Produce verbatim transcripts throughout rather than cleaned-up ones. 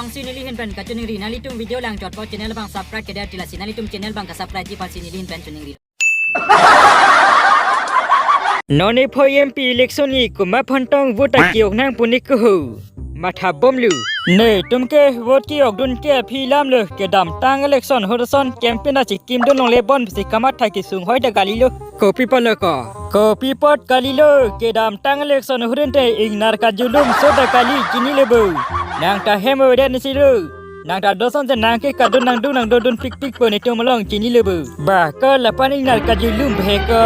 Bangsi nelihin pen kachiningri, nanglitum video lang chotpo channel abang subscribe kedet ti lasi nanglitum channel abang ka subscribe ji aphansi nelihin pen chiningri. Non niphai M P election ni komat aphan tong vote ta ke-ok nang pu ne ke ho. Matha bomlo. Netum ke vote ke-okdun ke aphi alam lo, kedamtang election ahut ason campaign ta chekimdun longle bonsi kamatha kesung hoi ta kalilo. Kopi apotlo ko? Kopi apot kalilo, kedamtang election ahut ante ingnar kajulum so ta kali, chinilo bo. Nang ta hem avedet nesi lo. Nang ta do asonte nang ke kadun nang dung nang dodun pikpik po netum along, chinilo bo. Ba ko lapu-an ingnar kajulum he ko.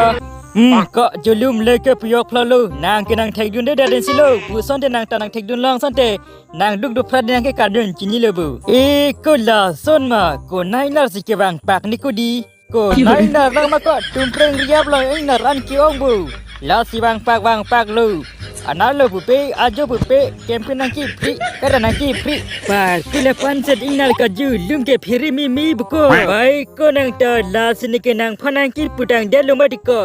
Hmm, ko julum le ke piyok phlolo. Nang ke nang thekdundedet nesi lo. Pu asonte nang ta nang thekdun long asonte nang duk duprat nang ke kadun, chinilo bo. E ko lason ma, konat inarsi kevangpak ne ko dei. Konat inar lang ma ko, tumpreng riap lo ingnar an ke-ong bo. Lasi vangpak vangpaklo. Anarlo pupe, ajo pupe, campaign nangkepri, kara nangkepri. Par kula panset ingnar kajulum ke phere meme bo ko. Bai ko nang ta lasi ne ke nangphan nangkeputangdetlo mati ko.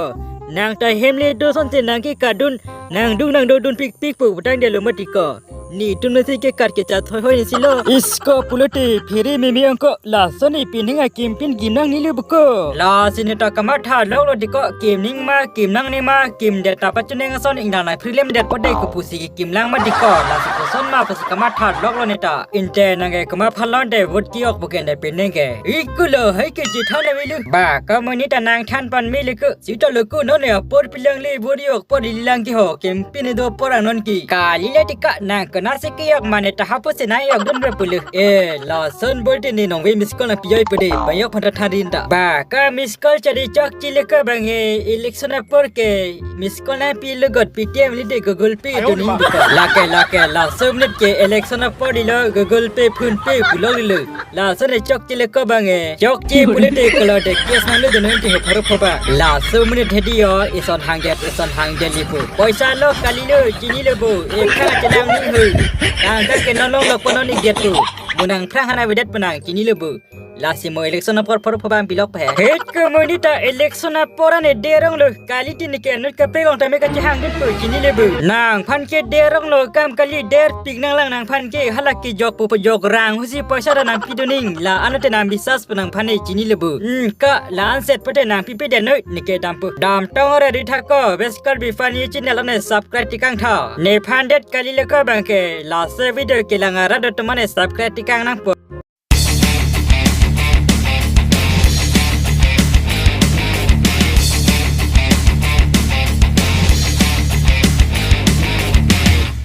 Nang ta hem le do asonte nang ke kadun nang dung nang dodun pikpik pu putangdetlo mati ko. Netum nasi ke kat kechat hoi hoi nesi lo. Is ko pulote phere meme ong ko, lason ne pining akim pin gimnang nilo bo ko. Lasi ne ta kamatha loklo dei ko, kimning ma kimnangne ma kimdet ta pachuneng ason ingnar nangpri lemdet po dei ko pusi kekimlang mati ko. Lasi koson ma pusi kamatha loklo ne ta. Inte nang ke komat aphan lonte vote ke-ok pu ke ne pining ke. E ko lo, hai ke chethan avelo. Ba ko monit ta nang than pon melo ko. Sita lo ko, non ne apor pilang le vote ke-ok apor ili lang ke ho, campaign do apor ang non ke. Kali le dei ko, nang konatsi ke-ok mane ta hapu si nang ke-okdun re pulo. E, lason bolte ne nongve miss call nangpi oi pu dei, bang yok aphan ta than rin ta. Ba ko miss call chari chokche le ko bang e, election apor ke miss call nangpilo got Paytm ili de Google Pay to ning dei ko. Lake lake, laso minute ke election apor dei lo, Google Pay, PhonePe pulo dei lo. Lason ne chokche le ko bang e. Chokche pulote kalo de case nanglo dun nang ti ho pharo pho ba. Laso minute hedi yo, ison hangdet, ison hangdet li pu. Poisa lo kalilo, chinilo bo. Ekha chenang ni hu. Tangka ke non longlok po non ikdet pu. Mo nangphrang han avedet pu nang, chinilo bo. Lasi mo election apor pharo pho bang pilok phe. Het ko monit ta election apor an e derong lo. Kali ti ne ke anut kaprek ong tame kachehangdun po, chinilo bo. Nangphan ke derong lo, kam kali derpik nanglang nangphan ke, hala kejok po pojok rang husi poisa ta nangpidun ning, la-an te nang bisas po nangphan e, chinilo bo. Hmm, ka la-an set pote nangpipedet noi, ne ke dampo. Damtong ora ri tha ko, Best Karbi Funny channel ne subscribe tekang tha. Nephan det kali le ko bang ke, laso video kelang arat atum an ne subscribe tekang nangpo.